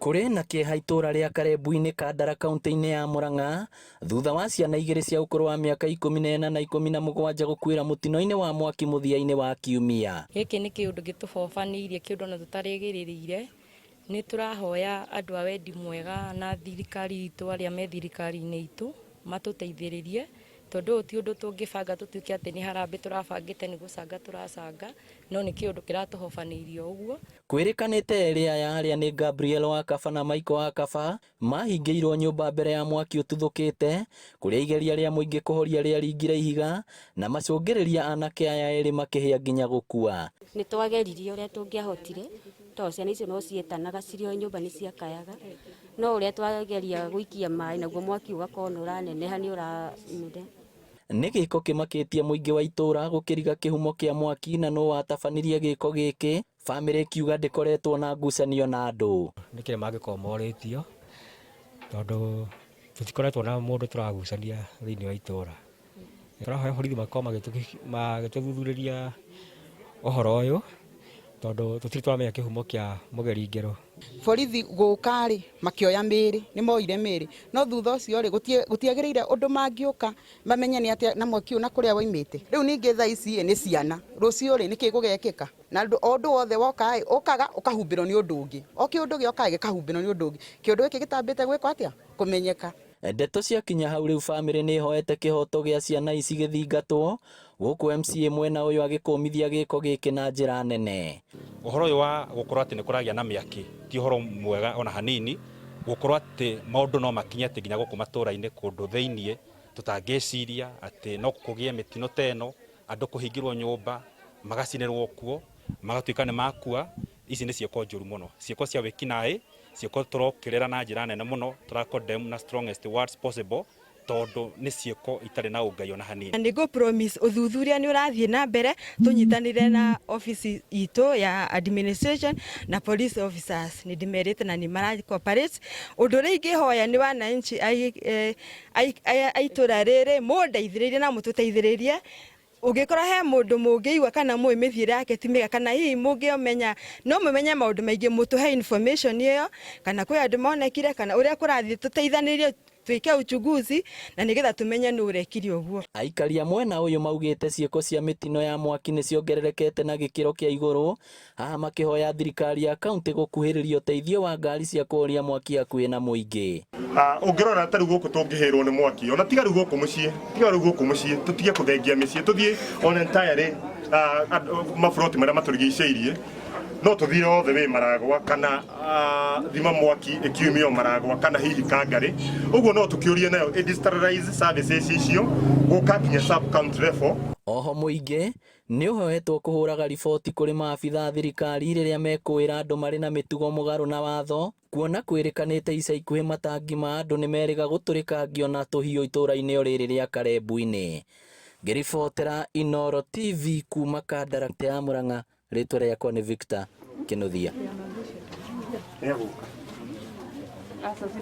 Kũrĩ na kĩeha itũra rĩa Karembu-inĩ Kandara kaunti-inĩ ya Murang'a thutha wa ciana igĩrĩ cia ũkũrũ wa mĩaka 14 na 17 gũkuĩra mũtino-inĩ wa mwaki mũthia-inĩ wa kiumia. Gĩkĩ nĩ kĩũndũ gĩtũbobanĩirie, kĩũndũ ona tũtarĩgĩrĩrĩire. Nĩ tũrahoya andũ a wendi mwega na thirikari itũ, arĩa me thirikari-inĩ itũ matũteithĩrĩrie, tondũ ũyũ ti ũndũ tũngĩbanga tũtuĩke atĩ nĩ harambĩ tũrabangĩte, nĩ gũcanga tũracanga, no nĩ kĩũndũ kĩratũhobanĩirie ũguo. Kwĩrĩkanĩte erĩ aya arĩa nĩ Gabriel wa Kaba na Michael wa Kaba mahingĩirwo nyũmba mbere ya mwaki ũtuthũkĩte, kũrĩa igeria rĩa mũingĩ kũhoria rĩaringire ihiga na macũngĩrĩria anake aya erĩ makĩhĩa nginya gũkua. Nĩ twageririe ũrĩa tũngĩahotire, tondũ ciana icio no cietanaga cirĩ o nyũmba, nĩ ciakayaga, no ũrĩa twageria gũikia maĩ naguo mwaki ũgakorwo nĩ ũraneneha, nĩ ũramũre. Nĩ gĩko kĩmakĩtie mũingĩ wa itũra gũkĩriga kĩhumo kĩa mwaki na nũ watabanirie gĩko gĩkĩ, bamĩrĩ ĩkiuga ndĩkoretwo na ngucanio na andũ. Nĩ kĩrĩa mangĩkorwo morĩtio, tondũ tũtikoretwo na mũndũ tũragucania thĩinĩ wa itũra. Tũrahoya borithi makorwo magĩtũthuthurĩria ũhoro ũyũ, tondũ tũtirĩ tũramenya kĩhumo kĩa mũgeri ngero. Borithi gũka rĩ, makĩoya mĩĩrĩ, nĩ moire mĩĩrĩ, no thutha ũcio rĩ, gũtiagĩrĩire ũndũ mangĩũka mamenye nĩ atĩa na mwaki ũyũ na kũrĩa waimĩte. Rĩu ningĩ thaa ici nĩ ciana, rũciũ rĩ, nĩkĩ gũgekĩka? Na o ũndũ wothe woka ĩ, ũkaga ũkahumbĩrwo nĩ ũndũ ũngĩ, o kĩũndũ gĩoka gĩkahumbĩrwo nĩ ũndũ ũngĩ. Kĩũndũ gĩkĩ gĩtambĩte gwĩkwo atĩa? Kũmenyeka. Ndeto ciakinya hau rĩu bamĩrĩ nĩ ĩhoete kĩhoto gĩa ciana ici gĩthingatwo, gũkũ MCA mwena ũyũ agĩkũmithia gĩko gĩkĩ na njĩra nene. Ũhoro ũyũ wa gũkorwo atĩ nĩ kũragĩa na mĩaki ti ũhoro mwega ona hanini, gũkorwo atĩ maũndũ no makinye atĩ nginya gũkũ matũra-inĩ kũndũ thĩiniĩ tũtangĩciria atĩ no kũgĩe mĩtino ta ĩno, andũ kũhingĩrwo nyũmba magacinĩrwo kuo magatuĩka nĩ makua. Ici nĩ ciĩko njũru mũno, ciĩko cia wĩkinaĩ, ciĩko tũrokĩrĩra na njĩra nene mũno, tũra condemn na strongest words possible, tondũ nĩ ciĩko itarĩ na ũngai ona hanini. Nĩ ngũ promise ũthuthuria nĩ ũrathiĩ na mbere, tũnyitanĩre na office itũ ya administration na police officers, nĩ ndĩmerĩte na nĩ mara cooperate. Ũndũ ũrĩa ingĩhoya nĩ wananchi a itũra rĩrĩ mũndeithĩrĩrie na mũtũteithĩrĩrie. Ũngĩkorwo he mũndũ mũngĩigua kana mũĩ mĩthiĩre yake ti mĩega, kana hihi mũngĩmenya, no mũmenye maũndũ maingĩ, mũtũhe information ĩyo, kana kwĩ andũ monekire, kana ũrĩa kũrathiĩ, tũteithanĩrie twĩke uchunguzi na nĩgetha tũmenye nũ ũrekire ũguo. Aikari a mwena ũyũ maugĩte ciĩko cia mĩtino ya mwaki nĩ ciongererekete na gĩkĩro kĩa igũrũ, haha makĩhoya thirikari ya kaunti gũkuhĩrĩria ũteithio wa ngari cia kũhoria mwaki hakuhĩ na mũingĩ. Ũngĩrora ta rĩu gũkũ tũngĩhĩrwo nĩ mwaki, ona tiga rĩu gũkũ mũciĩ, tiga rĩu gũkũ mũciĩ, tũtige kũthengia mĩciĩ, tũthiĩ on entirely maburoti marĩa matũrigicĩirie, no tũthiĩ othe wĩ Maragwa kana thima mwaki ĩkiumio Maragwa kana hihi Kangarĩ. Ũguo no tũkĩũrie nayo ĩ services icio gũka nginya sub county level. Oho mũingĩ nĩ ũhoetwo kũhũraga riboti kũrĩ maabitha a thirikari rĩrĩa mekũĩra andũ marĩ na mĩtugo mũgarũ na watho, kuona kwĩrĩkanĩte ica ikuhĩ matangi ma andũ nĩ merĩga gũtũrĩkangio na tũhiũ itũra-inĩ o rĩrĩ rĩa Karembu-inĩ. Ngĩribotera Inooro TV kuma Kandara ya Murang'a, rĩtwa rĩakwa nĩ Victor Kinuthia.